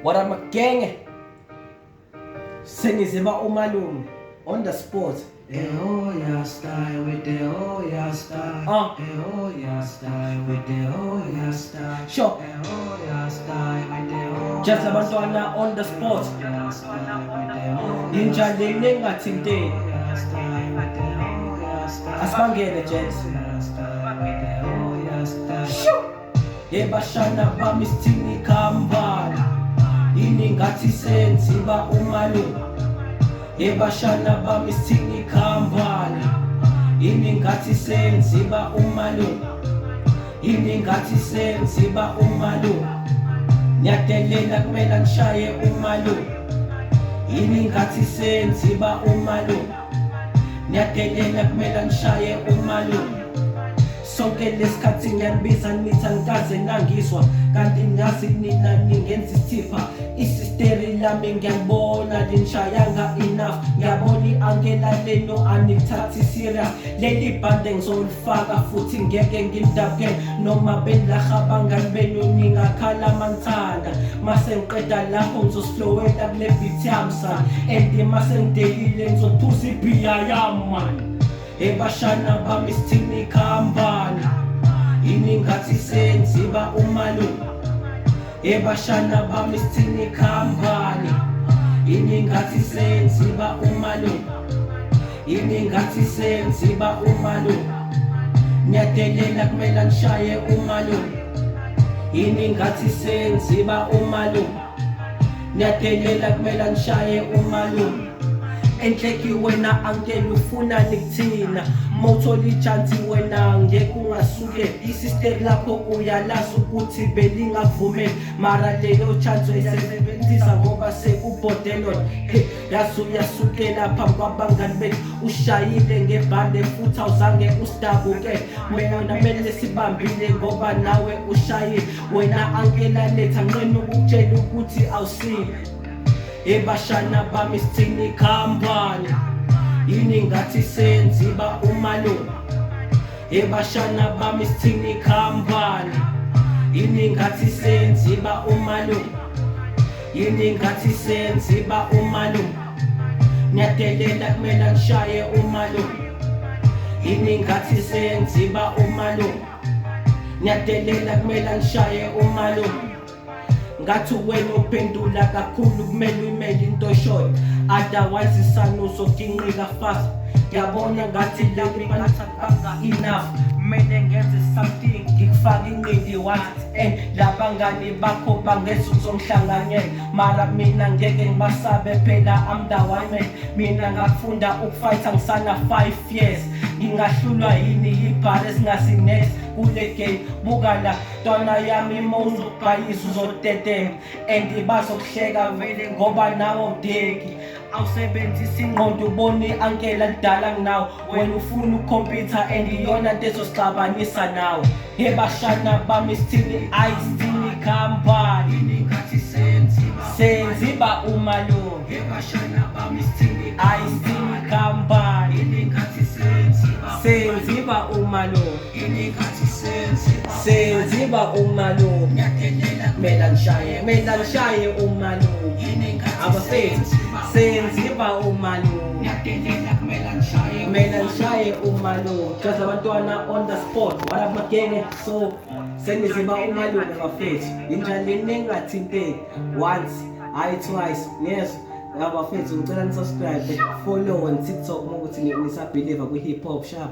What up, my gang? Seniziba umalume on the spot. Eh oh yeah style with the oh yeah style. Eh oh yeah style with the oh yeah style. Eh oh yeah style with the oh. Just abantwana on the spot. Yeah style with the oh. Inja lena engathinteki. Yeah style with the oh yeah style. Asibangene gents. Yeah style with the oh yeah style. Yebashana bami sithini khambani. Yini ngathi senziba umalume. Yebashana bami sithini khambani. Yini ngathi senziba umalume. Yini ngathi senziba umalume. Ngiyadelela kumele ngishaye umalume. Yini ngathi senziba umalume. Ngiyadelela kumele ngishaye umalume. Sonke lesikhathi ngiyanibiza nithi angikaze nangizwa, kanti ngazi nina ningenza isithipha. Isisteri lami ngiyalibona linishayanga enough. Ngiyabona i-ankela lenu anithathi serious. Leli bhande ngizolifaka futhi ngeke ngilidabukele. Noma benilaha abangani benu ningakhala manithanda. Mase ngiqeda lapho ngizosiflowela kule beat yami son. And mase ngidelile ngizophuza ibhiya yami man. Ebashana bami sithini khambani. Yini ngathi senziba umalume. Ebashana bami sithini khambani. Yini ngathi senziba umalume. Yini ngathi senziba umalume. Ngiyadelela kumele ngishaye umalume. Yini ngathi senziba umalume. Ngiyadelela kumele ngishaye umalume. Enhleki wena ankela ufuna nikuthina. Mawuthola i-chance wena ngeke ungasuke. Isisteri lakho uyalazi ukuthi belingakuvumeli, mara leyo chance uyayisebenzisa ngoba sekubhodelona. Hey, yazi uyasukela phambi kwabangani bethu, ushayile ngebhande futhi awuzange usidabuke. Mina mele sibambile ngoba nawe ushayile. Wena ankela letha nqena ukukutshela ukuthi awusile. Ebashana bami sithini khambani. Yini ngathi senziba umalume. Ebashana bami sithini khambani. Yini ngathi senziba umalume. Yini ngathi senziba umalume. Ngiyadelela kumele ngishaye umalume. Yini ngathi senziba umalume. Ngiyadelela kumele ngishaye umalume. Ngathi wena uphendula kakhulu kumele uyimele into oshoyo, otherwise isana uzoginqika fast. Ngiyabona ngathi lami banga enough, kumele ngenze something ngikufake inqindi once. And labangani bakho bangeza ukuzongihlanganyela, mara mina ngeke ngibasabe phela I'm the one man. Mina ngafunda ukufayitha ngisana 5 years. Ngingahlulwa yini yibhari esingasi next kule game. Buka la ntwana yami mawuzobhayisa uzotetema, and bazokuhleka vele ngoba nawe awudeki. Awusebenzisi ingqondo ubone i-ankela lidala kunawe. Wena ufuna ukukhompyutha and iyona nto ezosixabanisa nawe. Yebashana bami sithini ayi sithini khambani. Yini ngathi senziba Senziba umalume. Yebashana bami sithini Ayi sithini khambani. Yini ngathi senziba Senziba umalume. Yini ngathi senziba Senziba umalume. Ngiyadelela Kumele ngishaye, kumele ngishaye umalume. Yini ngathi Abafethu senziba senziba umalume. Ngiyadelela kumele ngishaye Kumele ngishaye umalume. Just abantwana on the spot. What up my gang? So seniziba umalume bafethu. Inja lena engathinteki once, hayi twice. Yes. Abafethu ngicela ni-subscribe, follow on TikTok uma ukuthi nisabelieve kwi-hip hop sharp.